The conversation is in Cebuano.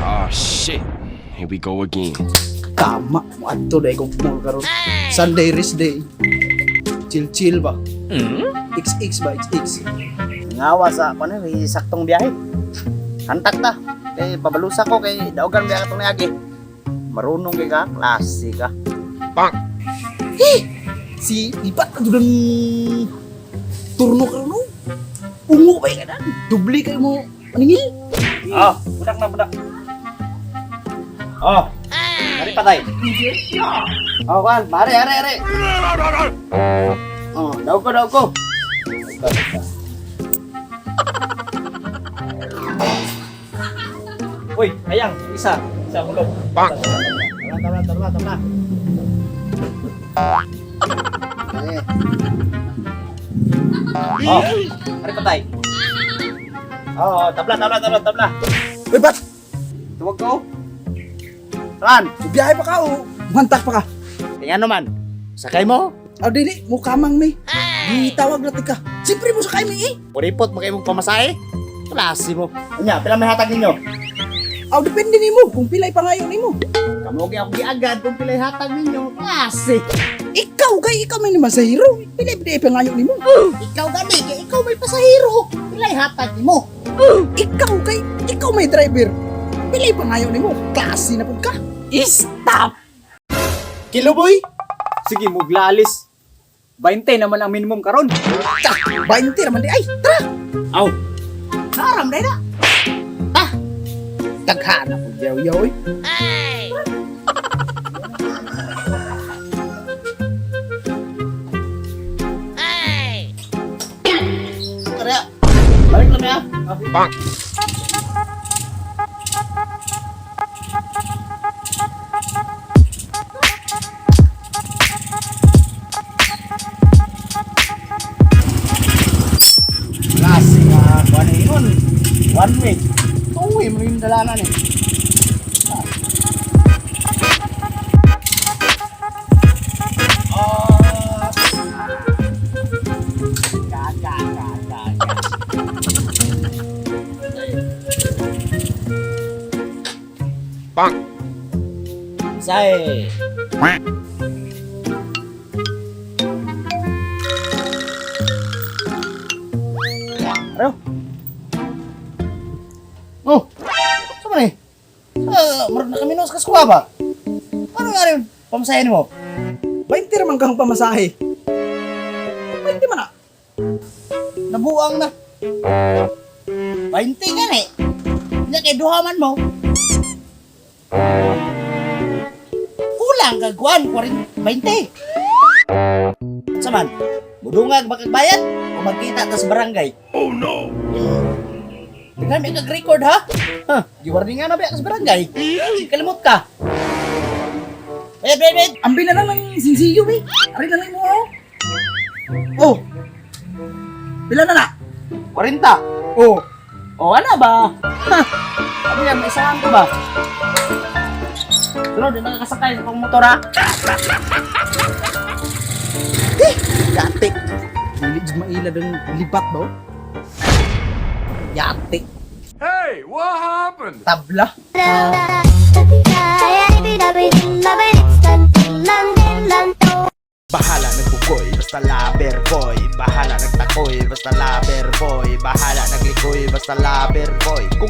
Oh shit. Here we go again. Tama, adto dai kong mall karon. Sunday rest day. Chill chill ba? XX ba XX? Ngawa sa kuno may saktong biyahe. Hantak ta. Kay pabalusa ko kay daogan biya katong niagi. Marunong kay ka, klase ka. Si lipat na jud ang turno karon no. Ungo ba ka dan? Dubli kay mo maningil. Ah, budak na budak. Oh. Mari patay. Oh, kan, mari, mari, mari. Oh, daog ko, daog ko. Daog ka, daog ka. Uy, ayang, isa. Isa hulog. Bang! Tabla, tabla, tabla, tabla. Eh. Oh, mari patay. Oh, tabla, tabla, tabla, tabla. Uy, bat, Tuwag ko. Saan? biyahe pa ka o mantak pa ka? Kaya naman. Sakay mo. Aw dili, mo kamang may. Gitawag na ka. Siyempre mo sakay mi eh. Puripot mo kayo mong pamasahe. Klase mo. Unya, pila may hatag ninyo? Aw depende nimo kung pilay pa ngayon nimo. Kamu kay ako giagad kung pilay hatag ninyo. Klase. Ikaw kay ikaw may masahiro. Pilay pilay pa ngayon nimo. Ikaw gani kay ikaw may pasahero. Pilay hatag nimo. Ikaw kay ikaw may driver. Pilay pa ngayon nimo. Klase na pud ka. Stop. Kilo boy. Sige, muglalis. 20 naman ang minimum karon. Ta, 20 raman di ay. Tara. Aw. Haram dai na. Ah. Daghan ako yaw-yaw eh. Tara. Balik lang ya. Bang! Klase nga kuan ingon. One week. Tuwi mo yung dalanan eh. Ah. Ga, ga, ga, ga, ga. Bang! Say. Ayo. Oh. Sama ni? Ah, meron na kami nos kaskuha ba? Ano nga rin pamasahin mo? 20 raman kang pamasahe. 20 man na. Nabuang na. 20 nga ni. Hindi kay duha man mo. Kulang ka guwan, 20. Saman, mudungag makagbayad o magkita ta sa barangay. Oh no! Tingnan may kag-record ha? Ha, giwarning nga na ba sa barangay? Kalimot ka. Wait, wait, wait. Ambi na lang ng sinsiyo eh. Ari na lang mo oh. Oh. Pila na na? 40. Oh. O, ano ba? Ha? Ano yan, may isahan ko ba? Sunod, di nakakasakay sa pang motor ha? Yate. Dili jud mailad ang libat ba? Oh? Yate. Hey, what happened? Tabla. Bahala nagbukoy, basta lover boy. Bahala nagtakoy, basta lover boy. Bahala naglikoy, basta lover boy. Kung